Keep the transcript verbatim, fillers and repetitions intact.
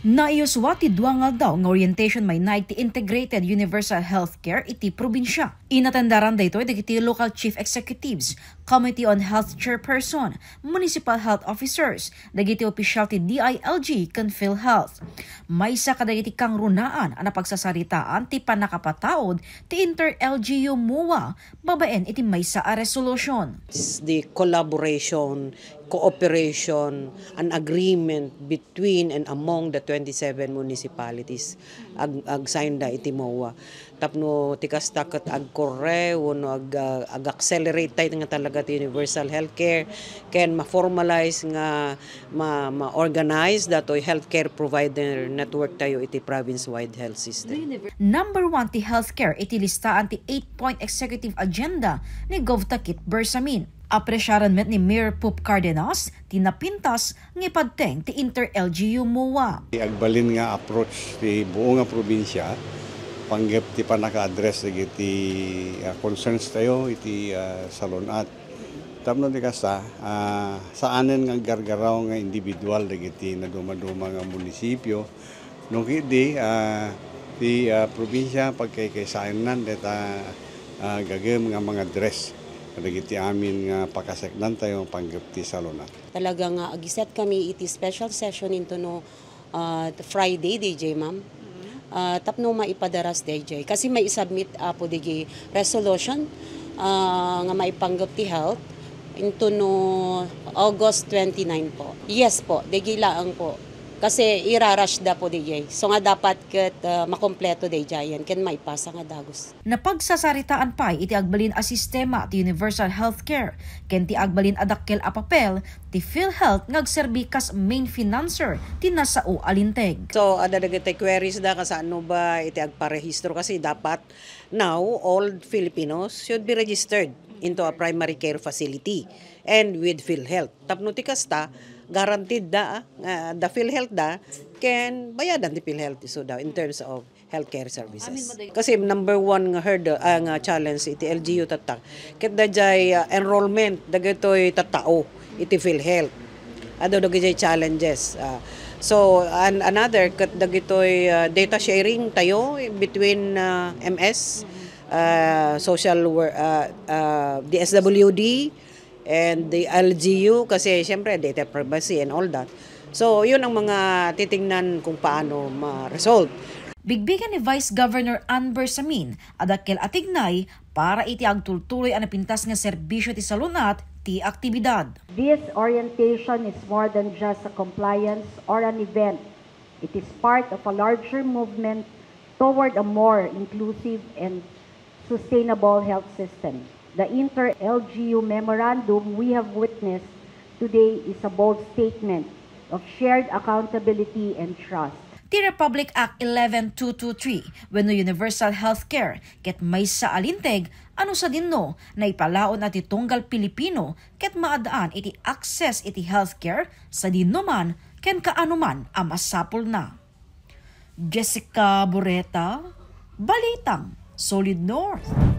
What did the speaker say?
Naiyuswa ti dua nga aldaw nga orientation mainaig ti Integrated Universal Healthcare iti probinsya. Inatendaran daytoy dagiti local chief executives, Committee on Health chairperson, municipal health officers, dagiti opisyal ti D I L G ken PhilHealth. Maysa kadagiti kangrunaan a napagsasaritaan ti pannakapataud ti inter-L G U MOA babaen iti maysa a resolution. It's the collaboration, cooperation, an agreement between and among the twenty-seven municipalities. Ag, ag-sign da iti MOA. Tapno ti kasta ket agkorre wenno ag, ah, ag-accelerate tayo nga talaga ti universal healthcare, ken ma-formalize nga ma, ma-organize datoy healthcare provider network tayo iti province-wide health system. Number one ti healthcare iti listaan ti eight-point executive agenda ni Gov Takit Bersamin. Apresyaren met ni Mayor Pope Cardenas ti napintas nga ipadteng ti inter-L G U MOA. Ti agbalin nga approach ti buo nga probinsya, panggep ti pannaka-address dagiti, ah, concerns tayo iti, ah, salun-at. Tapno ti kasta, ah, saanen nga aggargaraw nga individual dagiti nadumaduma nga munisipyo. No ketdi, ah, ti, ah, probinsya pagkaykaysaennan dayta, ah, gagem nga mangaddress kadagiti amin nga pakaseknan tayo panggep ti salun-at. Talaga nga agiset kami iti special session into no, ah, Friday, D J, ma'am. Ah, tapno maipadaras, D J. Kasi mai-submit, apo, digi resolution, ah, nga maipanggep ti health into no August twenty-nine po. Yes po, digi laeng po. Kasi irarush da po, D J. So nga dapat ket, ah, makompleto, D J, yan. Ken maipasa nga dagus. Napagsasaritaan pay iti agbalin a sistema ti universal healthcare ken ti agbalin a dakkel a papel ti PhilHealth nga agserbi kas main financer ti nasao a linteg. So, adda dagiti queries da kasano ba iti agparehistro kasi dapat now all Filipinos should be registered into a primary care facility and with PhilHealth. Tapno ti kasta, guaranteed da, ah, the PhilHealth da, ken bayadan ti PhilHealth isu da in terms of healthcare services. Kasi number one nga hurdle, ah, nga challenge iti L G U tatta, ket daydiay, ah, enrollment dagitoy tattao iti PhilHealth. Adu dagitoy challenges. Ah, so, an-, another ket dagitoy, ah, data sharing tayo between, ah, M S, ah, social wor-, ah, ah, D S W D, and the L G U kasi siyempre data privacy and all that. So, yun ang mga titingnan kung paano ma-resolve. Bigbigen ni Vice Governor Ann Bersamin a dakkel a tignay para iti agtultuloy a napintas nga serbisyo ti salun-at ti aktibidad. This orientation is more than just a compliance or an event. It is part of a larger movement toward a more inclusive and sustainable health system. The inter-L G U memorandum we have witnessed today is a bold statement of shared accountability and trust. Ti Republic Act eleven two two three wenno Universal Healthcare ket maysa a linteg a no sadino naipalaon a ti tunggal Pilipino ket maad-an iti access iti healthcare sadinoman ken kaanoman a masapulna. Jessica Boreta, Balitang Solid North.